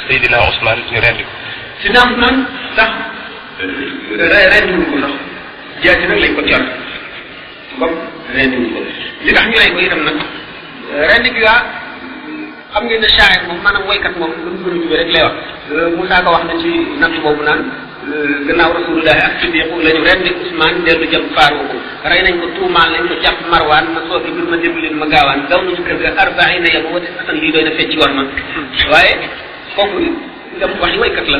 Seydina Ousmane ñu rendi ko. Seydina Ousmane sax rendi wuñ ko sax jaasi nag lañ ko cor comme rendi wuñ ko li tax ñu rey ko itam nag rendi gi waa xam ngeen ne shaa'ir moom maanaam woykat moom lu mu gën a jubee rek lay wax. Moussa ko wax na ci natt boobu naan gannaaw Rasulullah ak Siddiqu la ñu rendi Ousmane dellu jëm Faaruq rey nañ ko tuumaal nañ ko jàpp Marwaan ma soogi bir ma déglu leen ma gaawaan daw nañu kër ga arbaina yama wati atan lii doy na fecci war ma waaye kooku itam wax yi waykat la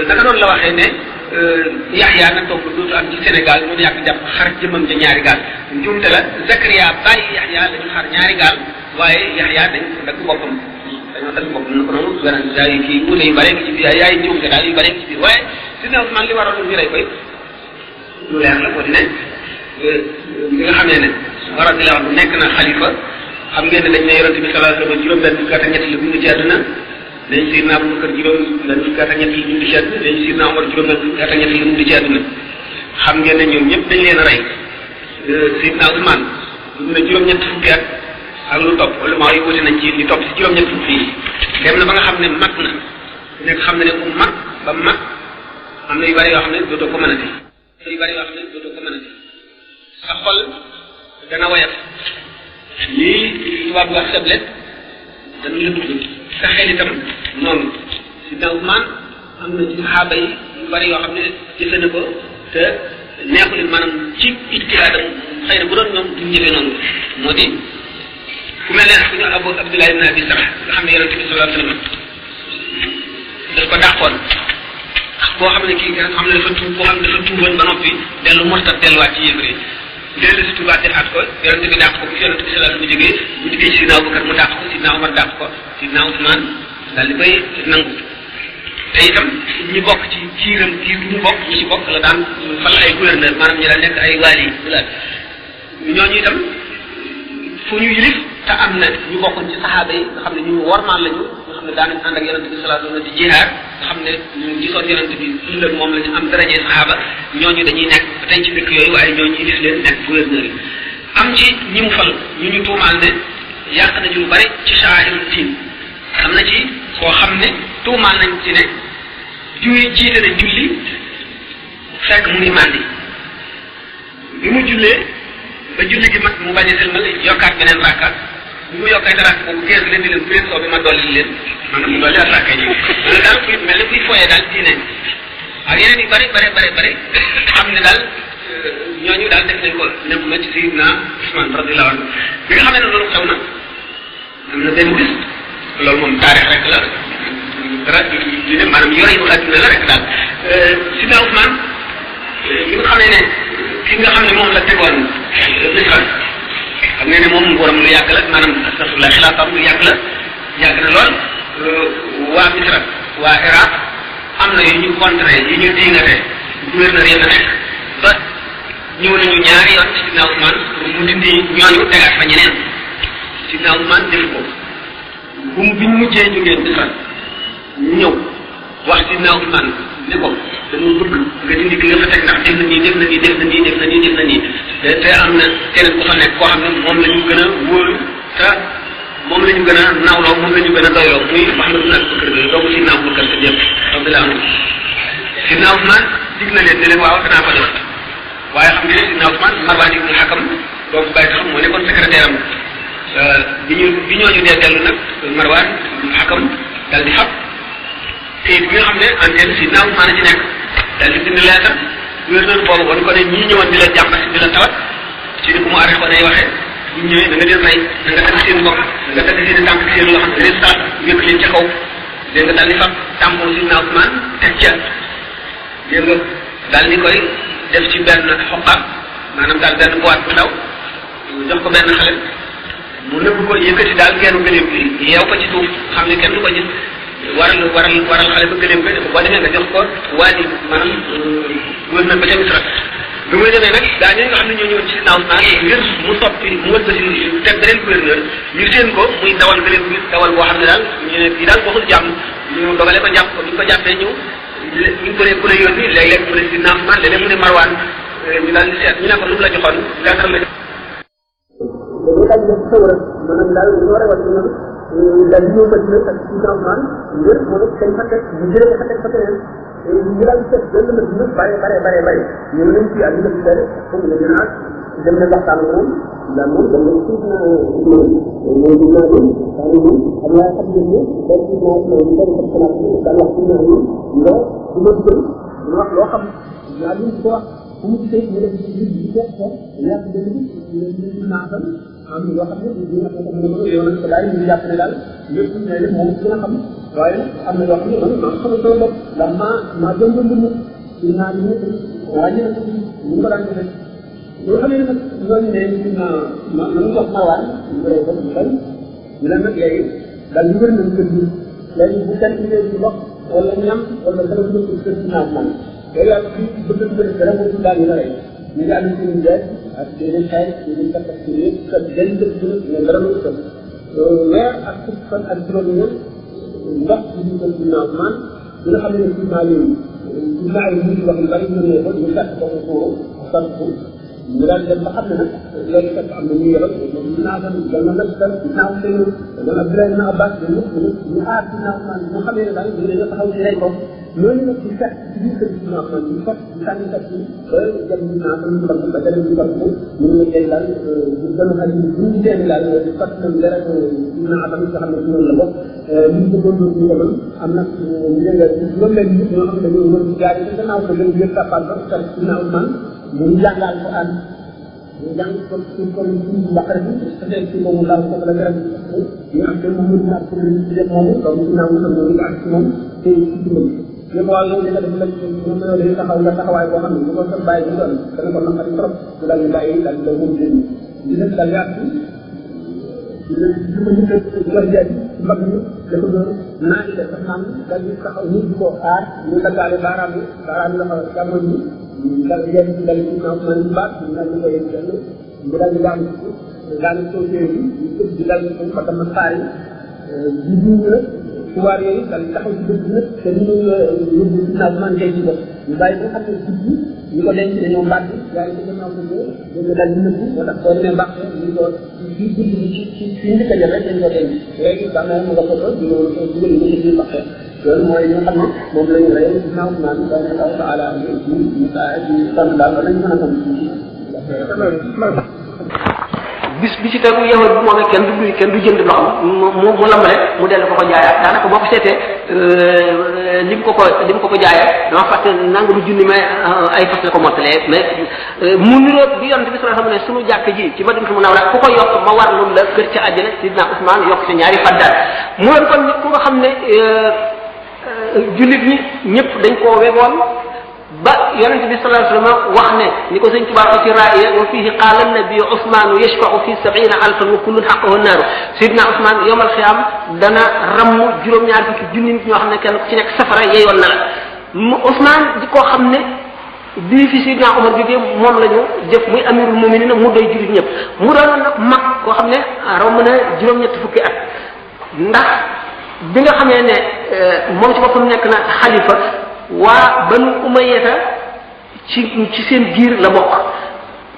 naka noonu la waxee ne Yaxya nag toog dootu am ci Sénégal ñu yàgg jàpp xar jëmam ja ñaari gaal njuumte la Zakaria bàyyi Yaxya la ñu xar ñaari gaal waaye Yaxya dañ dagg boppam dañoo dagg boppam na ko noonu weneen yaay kii wuute yu bare ngi ci biir yaay njuumte daal yu bare ngi ci biir waaye Sidna Ousmane li waroon ñu rey koy lu leer la moo di ne li nga xamee ne radiyallahu anhu nekk na xalifa xam ngeen ne dañ ne yonente bi sallallahu alayhi wa sallam juróom-benn fukki at ak ñett la bind ci àdduna dañ Seydina Abubakar juróom-benn fukki at ak ñett la bind ci àdduna dañ Seydina Omar juróom-benn fukki at ak ñett la bind ci àdduna xam ngeen ne ñoom ñëpp dañ leen a rey Seydina Ousmane dund na juróom-ñett fukki at ak lu topp wala maa yi wuti nañ ci li topp si juróom-ñett fukki yi dem na ba nga xam ne mag na nekk xam ne ku mag ba mag am na yu bari yoo xam ne dootoo ko mënati yu bari yoo xam ne dootoo ko mënati sa xol dana woyof lii tubaab bi wax faiblesse dana la dugg sa xel itam noonu Sidna Ousmane am na ci saxaaba yi yu bari yoo xam ne jëfe na ko te neexu leen maanaam ci ijtihaadam xëy na bu doon ñoom duñ jëfee noonu moo di ku mel ne ku ñu Abu Abdullah ibn Abi Sarh nga xam ne yonente bi sallallahu alayhi wa sallam daf ko dàqoon boo xam ne kii nga xam ne dafa tuub boo xam ne dafa tuuboon ba noppi dellu murtad delluwaat ci yéefar yi dellu si tuubaat defaat ko yonente bi dàq ko bu yonente bi sallallahu alayhi wa sallam jógee bu dikkee ci Sidna Abubakar mu dàq ko Sidna Omar dàq ko Sidna Ousmane daal di koy nangu te itam ñu bokk ci kiiram kiir bi ñu bokk ñu ci bokk la daan fal ay gouverneur maanaam ñu daan nekk ay waali ñooñu itam fu ñu yilif te am na ñu bokkoon ci saxaaba yi nga xam ne ñu wormaal lañu nga xam ne daanañ ànd ak yonente bi sallallahu alayhi wa sallam di jihaad nga xam ne ñu gisoon yonente bi ëllëg moom la ñu am darajee saxaaba ñooñu dañuy nekk ba tey ci dëkk yooyu waaye ñooñu yilif leen nekk gouverneur yi am ci ñi mu fal ñu tuumaal ne yàq nañu lu bari ci sha'aa'ir diin am na ci koo xam ne tuumaal nañ ci ne jiite na julli fekk mu ngi màndi bi mu jullee ba julli gi mat mu bañ a sëlmal yokkaat beneen rakkaat bi mu yokkay rakk boobu gees leen di leen bu leen soo bi ma dolli leen maanaam mu dolli ak rakka ji loolu daal kuy mel ni kuy foyee daal diine ak yeneen yu bari xam ne daal ñooñu daal def nañ ko nekk na ci Sayyidina Usmaan radiyallahu anhu bi nga xam ne loolu xew na am na benn bis loolu moom taarix rek la dara di ne maanaam yore yu àdduna la rek daal Sayyidina Usmaan bi nga xam ne ki nga xam ne moom la tegoon Misra xam nga ne moom borom lu yàgg la maanaam astafurlah xilaafam lu yàgg la yàgg na lool waa Misra waa Iraq am na yu ñu contré yu ñu diingate gouverneur yi na nekk ba ñëw nañu ñaari yoon Sidna Ousmane mu dindi ñooñu tegaat fa ñeneen Sidna Ousmane def ko bu mu biñ mujjee jógee Misra ñu ñëw wax Sidna Ousmane ne ko dañu bëgg nga dindi ki nga fa teg ndax def na nii def na nii def na nii def na nii def na nii te am na keneen ku fa nekk koo xam ne moom la ñu gën a wóolu te moom la ñu gën a nawloo moom la ñu gën a doyloo muy Muhammad ibn Abubakar bi doomu Sidna Abubakar te ñëpp radiyallahu anhu Sidna Ousmane dig na leen ne leen waaw danaa ko def waaye xam nga ne Sidna Ousmane Marwan ibn Hakam doomu bàyyi taxam moo nekkoon secrétaire am bi ñooñu dee dellu nag Marwan ibn Hakam dal di xam te bi nga xam ne antenne Sidna Ousmane a ci nekk dal di bind leetar gouverneur boobu kon ko ne ñii ñëwoon di la jàmbat di la tawat ci ni ku mu arrêté ko day waxee ñu ñëwee da nga leen rey da nga dagg seen bopp da nga dagg seen tànk seen loxo da leen saat wékk leen ca kaw dégg nga daal di fab tampon Sidna Ousmane teg ca dégg nga daal di koy def ci benn xoqaam maanaam daal benn boîte bu ndaw jox ko benn xale mu nëbb ko yëkkati daal geenu gëléem bi yeew ko ci suuf xam ne kenn du ko gis waral xale ba gëléem bi boo demee nga jox ko waa ji maanaam gouverneur ba ca Misra bi muy demee nag gaa ñi nga xam ne ñoo ñëwoon ci naaw naan ngir mu soppi mu wër si teg beneen gouverneur ñu seen ko muy dawal beneen bi dawal boo xam ne daal ñu ne fii daal waxul jàmm ñu dogale ko jàpp ko bi ñu ko jàppee ñëw ñu ko ne ku la yónni léeg-léeg mu ne si naaw naan léeg-léeg mu ne Marwan ñu daal di seet ñu ne ko lu mu la joxoon gàttal la dañuy daal di def xew rek maanaam daal ñu war a wax ñoom daal di ñëw Madina ak ci changement ngir moom it dañ fa teg ñu jëlee ko fa teg fa keneen ñu daal di teg benn Madina bare ñu nañ ci àddina bi dara comme ne dina ak dem na waxtaan ak moom ndax moom dem na ci na mooy dina dem daal moom xam naa xam ngeen ne dañ ci naa ko ñu dañ ko xalaat daal wax ci naa ñu nga du ma dugal ñu wax loo xam yaa ñu ko wax bu mu gisee ñu def ci bi ko ko ñaata dëgg ñu naatal am yoo xam ne dina ko mën a yow nag ko daay ñu jàpp ne daal lépp ne lépp moom dina xam waaye am na yoo xam ne man maa xamal sama bopp ndax maa jëm jëm mu dinaa ñu ne waaye ñu ko daan defee yoo xam ne nag ñooñu ne ma jox ma waan ñu koy def ñu bari ñu leen nag léegi daal ñu bëri nañ kër gi léegi bu kenn liggéey ci bopp wala ñam wala dara bu nekk kër ci naaf man léegi daal fii bëgg bëgg dara moom daal ñu la rey ñu ngi am seen jaay ak yeneen xaay yeneen kattan ci yëpp kat benn dëkk bi ne dara lu ko weer ak fukki fan ak juróom ñëpp ndox bi ñu ko ci naaf man dina xam ne ci maa yooyu ci maa yi ñu wax yu bari ñu ne ko ñu fekk ko ko sant ko ñu daal dem ba xam ne nag léegi fekk am na ñu yebal dinaa dem dal na nag dal dinaa leen dana Abdoulaye na Abbas ñu ñu aar ci naaf man ñu xamee ne daal ñu ne taxaw ci rey ko ñooñu nag di fekk ci biir kër gi naaf man di fekk di sànni kat yi ba jëm ñu naa ñu mbal ba jëm ñu mbal ko ñu ne tey daal ñu gën a xam ñu ñu teen daal di fat nañ dara dina am nga xam ne ci noonu la bokk ñu ko doon ñu ko doon am nag ñu nga loolu leen nit ñoo xam ne dañoo wër di jaar ci gannaaw ko gën yëpp tapal ba kat ci naaw man mu jàngal ko an ñu jàng ko ci ko ñu mbaqare bi te ci moom daal ko la garam ñu am ko mu ñu ak ko ci def moom donc naaw ko ñu ak ci moom te ci dum ñu ko wal ñu def la ñu mëna def taxaw nga taxawaay boo xam ne bu ko sa bàyyi bu doon dana ko naqari trop bu daal ñu bàyyi daal la mu jënd di def daal yaat di ko ñu ko war jaay mbag ñu dafa doon naa di def naan daal di taxaw ñu di ko aar ñu daggaale baaraam la xaw jàmmoñ ni dal yeen ci dal ci naw man baat dal ko yeen dal mu dal daan ko teewi di dal ko fatam xaari di ñu pouvoir yooyu dal taxaw ci dëgg nag te ñu yóbbu ci naw man jey ci bopp ñu bàyyi ko xam ne ci ñu ko denc dañoo mbàgg yaa ngi ci gannaaw ko ñu dal ñu nëbb moo tax boo demee mbàgg ñu ko ci guddi ci njëkk a jël rek dañ ko denc léegi da nga mu nga ko di lo dugal ñu ci mbàgg loolu mooy li nga xam ne moom la ñu rey ginnaaw naan daal Allah taala ñu tan daal lañ mën a xam bis bi ci tegu yow bu moom kenn du jënd ndox mu lambale mu dellu ko jaayaat daanaka boo ko seetee lim ko ko jaayee dama fàtte nangu du junni mais ay fas la ko mottalee mais mu niroog bi yonent bi sallallahu alayhi wasallam ne suñu jàkk ji ci Madina Munawwara ku ko yokk ma war loolu la kër ci àjjana Sidna Ousmane yokk ci ñaari faddaat mu doon kon nit ku nga xam ne jullit ñi ñëpp dañ koo wegoon ba yonente bi sallallahu alayhi wasallam wax ne ni ko sëñ Tuubaa ci raaya wa fihi qaala nabi Usmaan yashfa'u fi 70,000 wa kullun haqqahu an-naar Sidna Usmaan yawmal qiyaam dana ramm juróom-ñaar fukki junni nit ñoo xam ne kenn ku ci nekk safara yeyoon na la Usmaan di koo xam ne bii fi Sidna Umar jógee moom la ñu jëf muy amirul mu'minin mu doy jullit ñëpp mu doonoon nag mag koo xam ne romb na juróom-ñetti fukki at ndax bi nga xamee ne moom ci boppam nekk na xalifa waa Banu Umayyata ci seen giir la bokk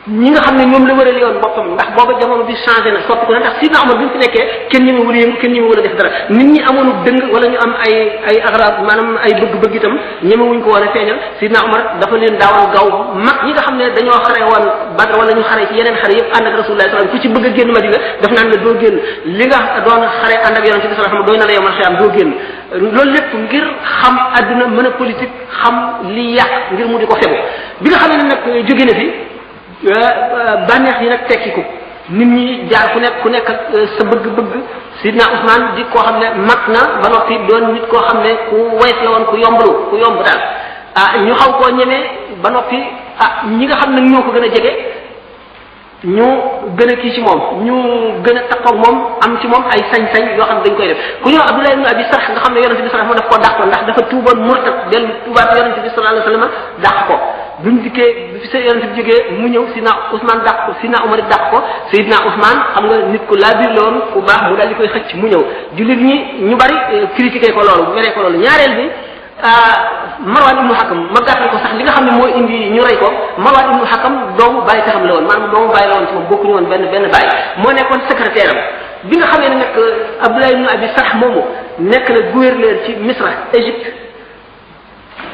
ñi nga xam ne ñoom la wërale yoon boppam ndax booba jamono bi changé na soppi ko na ndax Sidna Umar bi mu fi nekkee kenn ñi ma wala yëngu kenn ñi ma wala def dara nit ñi amoon dëng wala ñu am ay agrab maanaam ay bëgg-bëgg itam ñemewuñ ko war a feeñal Sidna Umar dafa leen daawoon gaaw mag ñi nga xam ne dañoo xare woon Badr wala ñu xare ci yeneen xare yëpp ànd ak Rasulullah sallallahu alayhi wasallam ku ci bëgg a génn Madina daf naan la doo génn li nga doon xare ànd ak Yonent bi sallallahu alayhi wasallam doy na la yomal xiyam doo génn loolu lépp ngir xam àdduna mën a politique xam li yàq ngir mu di ko fegu bi nga xam ne nag jóge na fi bànneex yi nag tekki ko nit ñi jaar ku nekk ak sa bëgg-bëgg Sidna Ousmane di koo xam ne mag na ba noppi doon nit koo xam ne ku wayet la woon ku yomb daal ñu xaw koo ñemee ba noppi ñi nga xam ne ñoo ko gën a jege ñu gën a kii ci moom ñu gën a takkoog moom am ci moom ay sañ-sañ yoo xam ne dañ koy def ku ñëw Abdullah ibn Abi Sarh nga xam ne yonente bi sallallahu alayhi wasallam daf koo dàq ndax dafa tuuboon murtad dellu tuubaat yonente bi sallallahu alayhi wasallam dàq ko buñ dikkee bi fi yonent bi jógee mu ñëw Sidna Ousmane dàq ko Sidna Omar dàq ko Sidna Ousmane xam nga nit ku laa biir la woon ku baax mu daal di koy xëcc mu ñëw jullit ñi ñu bari critiqué ko loolu meree ko loolu ñaareel bi Marwan ibnu Hakam ma gàttal ko sax li nga xam ne moo indi ñu rey ko Marwan ibnu Hakam doomu bàyyi taxam la woon maanaam doomu bàyyi la woon ci moom bokkuñu woon benn bàyyi moo nekkoon secrétaire am bi nga xamee ne nag Abdullah ibnu Abi Sarh moomu nekk na gouverneur ci Misra Égypte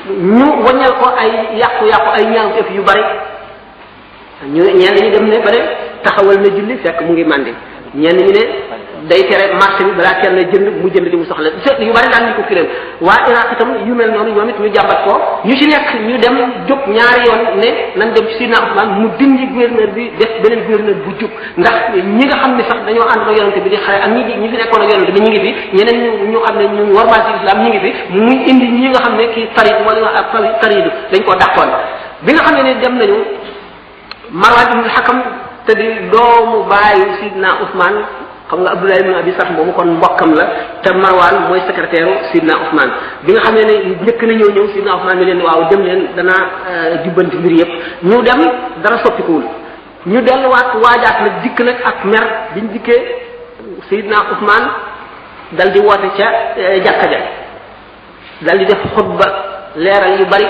ñu waññal ko ay yàqu-yàqu ay ñaawteef yu bari ñu ñenn ñi dem ne ba ne taxawal na julli fekk mu ngi màndi ñenn ñi ne day tere marché bi balaa kenn jënd mu jënd li mu soxla yu bari daan ñu ko fireel waa Iraq itam yu mel noonu ñoom it ñu jàmbat ko ñu ci nekk ñu dem jóg ñaari yoon ne nañ dem ci Sidna Ousmane mu dindi gouverneur bi def beneen gouverneur bu jub ndax ñi nga xam ne sax dañoo ànd ak yonente bi di xare ak ñi fi nekkoon ak yonente bi ñu ngi fi ñeneen ñu xam ne ñu warmal ci islam ñu ngi fi muy indi ñi nga xam ne kii farid wala ak faridu dañ koo dàqoon bi nga xam ne dem nañu Marwan ibn Hakam te di doomu baayu Sidna Ousmane xam nga Abdullah ibn Abi Sarh moomu kon mbokkam la te Marwan mooy secrétaire Sidna Ousmane bi nga xam ne njëkk na ñëw Sidna Ousmane ne leen waaw dem leen danaa jubbanti mbir yëpp ñu dem dara soppikuwul ñu delluwaat waajaat nag dikk nag ak mer biñ dikkee Sidna Ousmane dal di woote ca jàkka ja dal di def xutba leeral yu bari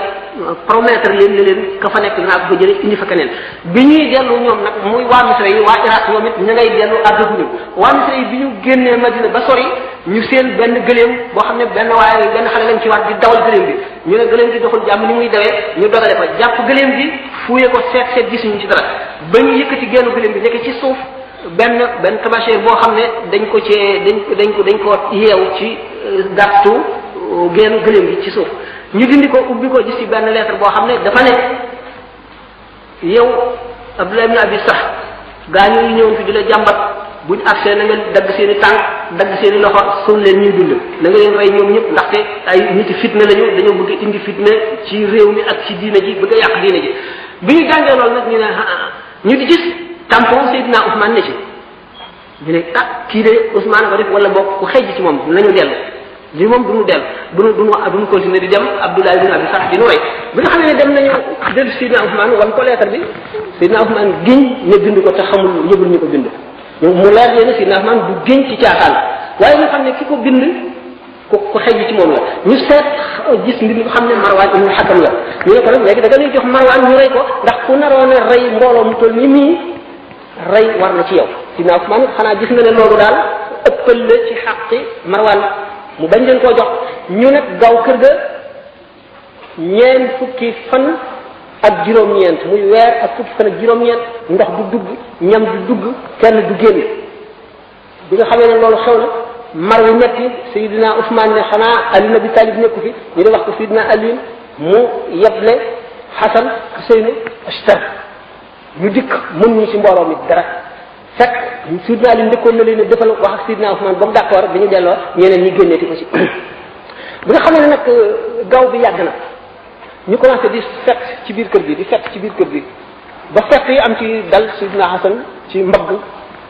promettre leen ne leen ka fa nekk dinaa ko fa jëlee indi fa keneen bi ñuy dellu ñoom nag muy waa Misra yi waa Iraq ñoom it ña ngay dellu àggaguñu waa Misra yi bi ñu génnee Madina ba sori ñu seen benn gëléem boo xam ne benn xale lañ ci war di dawal gëléem bi ñu ne gëléem gi doxul jàmm ni muy dawee ñu dogale ko jàpp gëléem gi fuye ko seet gisuñu ci dara ba ñu yëkkati génnu gëléem bi nekk ci suuf benn tabachère boo xam ne dañ ko yeew ci gàttu génnu gëléem gi ci suuf ñu dindi ko ubbi ko gis ci benn lettre boo xam ne dafa ne yow Abdullah ibn Abi Sarh gaañoo yi ñëwoon fi di la jàmbat buñ accès na nga dagg seen i tànk dagg seen i loxo suul leen ñuy dund na nga leen rey ñoom ñëpp ndaxte ay nit fitna lañu dañoo bëgg indi fitna ci réew mi ak ci diina ji bëgg a yàq diina ji bi ñu jàngee loolu nag ñu ne ñu di gis tampon Seydina Ousmane ne ci ñu ne kii de Ousmane ko def wala bokk ku xejj ci moom nañu dellu li moom duñu dellu duñu continuer di dem Abdullah ibn Abi Sarh di nu way bi nga xam ne dem nañu dellu Seydina Ousmane wan ko lettre bi Seydina Ousmane giñ ne bind ko te xamul yëgul ñu ko bind mu leer leen Seydina Ousmane du giñ ci caaxaan waaye ñu xam ne ki ko bind ku xejj ci moom la ñu seet gis mbir mi xam ne Marwan ibn Hakam la ñu ne ko nag léegi da nga lay jox Marwan ñu rey ko ndax ku naroon a rey mbooloo mu toll nii rey war na ci yow Seydina Ousmane xanaa gis nga ne loolu daal ëppal la ci xaqi Marwan mu bañ leen koo jox ñu nag gaaw kër ga ñeent fukki fan ak juróom-ñeent muy weer ak fukki fan ak juróom-ñeent ndox du dugg ñam du dugg kenn du génn bi nga xamee ne loolu xew na mar wi metti Seydina Ousmane ne xanaa Ali Abi Talib nekku fi ñu di wax ko Seydina Ali mu yeble Xasan Useynu Ashtar ñu dikk mën ñu ci mbooloo mi dara fekk Seydina Ali ndëkkoon na leen ne defal wax ak Seydina Ousmane ba mu d'accord bi ñu delloo ñeneen ñi génneeti ko ci bi nga xam ne nag gaw bi yàgg na ñu commencé di fekk ci biir kër bi di fekk ci biir kër bi ba fekk yi am ci dal Seydina Hasan ci mbagg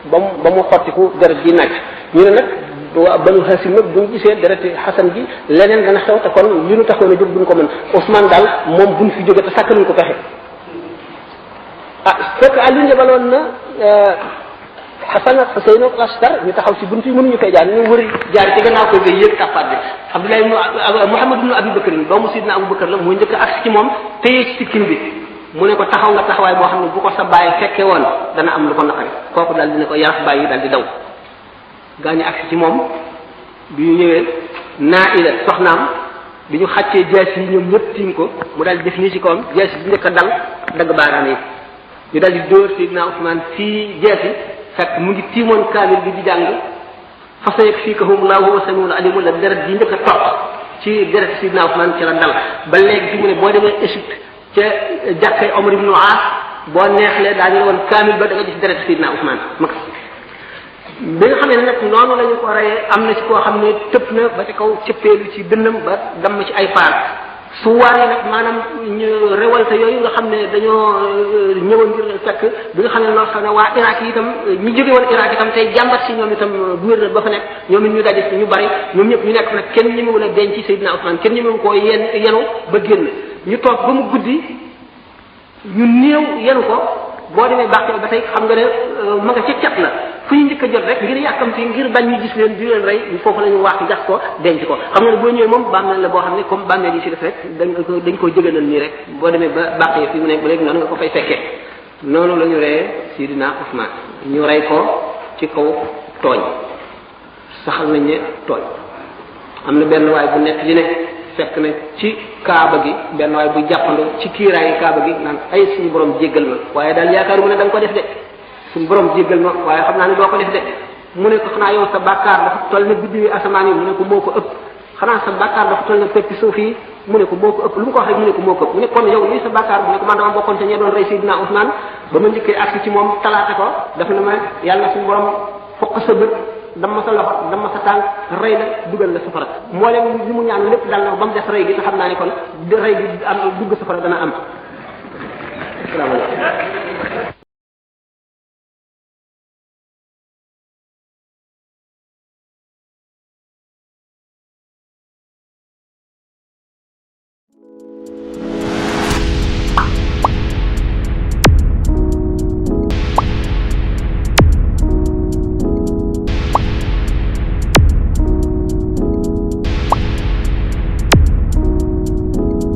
ba mu xottiku deret ji naaj ñu ne nag waa Banu Hasim nag buñ gisee dereti Hasan ji leneen dana xew te kon li nu taxoon a jóg duñ ko mën Ousmane daal moom buñ fi jóge te sàkkaluñ ko pexe fekk Ali njabaloon na Xasan ak Xuseyn ak Ashtar ñu taxaw ci buntu yi mënuñu koy jaar ñu wëri jaar ci gannaaw koy bay yéeg tàppaat bi Abdullah Muhammad ibn Abi Bakr doomu Sidna Abu Bakr la mooy njëkk ak ci moom téye ci sikkim bi mu ne ko taxaw nga taxawaay boo xam ne bu ko sa bàyyi fekkee woon dana am lu ko naqari kooku daal dina ko yarax bàyyi daal di daw gaañu agsi ci moom bi ñu ñëwee Naila soxnaam bi ñu xàccee jaas yi ñoom ñëpp tiim ko mu daal di def nii ci kawam jaas yi bi njëkk a dal dagg baaraam yi ñu daal di dóor Seydina Ousmane fii jaas yi fekk mu ngi tiimoon kaamil bi di jàng fasa yakfikahumullahu huwa samiul alim la deret ji njëkk a toq ci deret Seydina Ousmane ci la dal ba léegi fi mu ne boo demee Égypte ca jàkkay Omar ibn As boo neexlee daañu la woon kaamil ba da nga gis deret Seydina Ousmane mag bi nga xam ne nag noonu la ñu ko reyee am na ci koo xam ne tëb na ba ci kaw cëppeelu ci dënnam ba damm ci ay paar su waaree nag maanaam ñu révolte yooyu nga xam ne dañoo ñëwoon ngir fekk bi nga xam ne loolu xam ne waa Irak yi itam ñu jóge woon Irak itam tey jàmbat si ñoom itam gouverneur ba fa nekk ñoom it ñu daje ñu bari ñoom ñëpp ñu nekk nag kenn ñemewul a denc Seydina Ousmane kenn ñemewu koo yenu ba génn ñu toog ba mu guddi ñu néew yenu ko boo demee bàqee ba tey xam nga ne ma nga ca cat la fu ñu njëkk a jot rek ngir yàkkamti ngir bañ ñu gis leen di leen rey foofu la ñu waaxi gas ko denc ko xam nga ne boo ñëwee moom bàmmeel la boo xam ne comme bàmmeel yi si def rek dañ ko jëganal nii rek boo demee ba bàqee fi mu nekk ba léegi noonu nga ko fay fekkee noonu la ñu reyee Sidina Usmaan ñu rey ko ci kaw tooñ saxal nañ ne tooñ am na benn waay bu nekk li ne fekk na ci kaaba gi benn waay bu jàppandoo ci kiiraayi kaaba gi naan ay suñu borom jéggal ma waaye daal yaakaaru mu ne da nga ko def de suñu borom jéggal ma waaye xam naa ne doo ko def de mu ne ko xanaa yow sa bàkkaar dafa toll ne biddiwi asamaan yi mu ne ko moo ko ëpp xanaa sa bàkkaar dafa toll ne peppi suuf yi mu ne ko moo ko ëpp lu mu ko wax rek mu ne ko moo ko ëpp mu ne kon yow lii sa bàkkaar mu ne ko man dama bokkoon te ñee doon rey Seydina Ousmane ba ma njëkkee agsi ci moom talaate ko dafa ne ma yàlla suñu borom fokk sa bët dama sa loxo dama sa tànk rey la dugal la safara mboolem li mu ñaan lépp dal na ba mu des rey gi te xam naa ne kon rey gi am dugg safara dana am asalaamaaleykum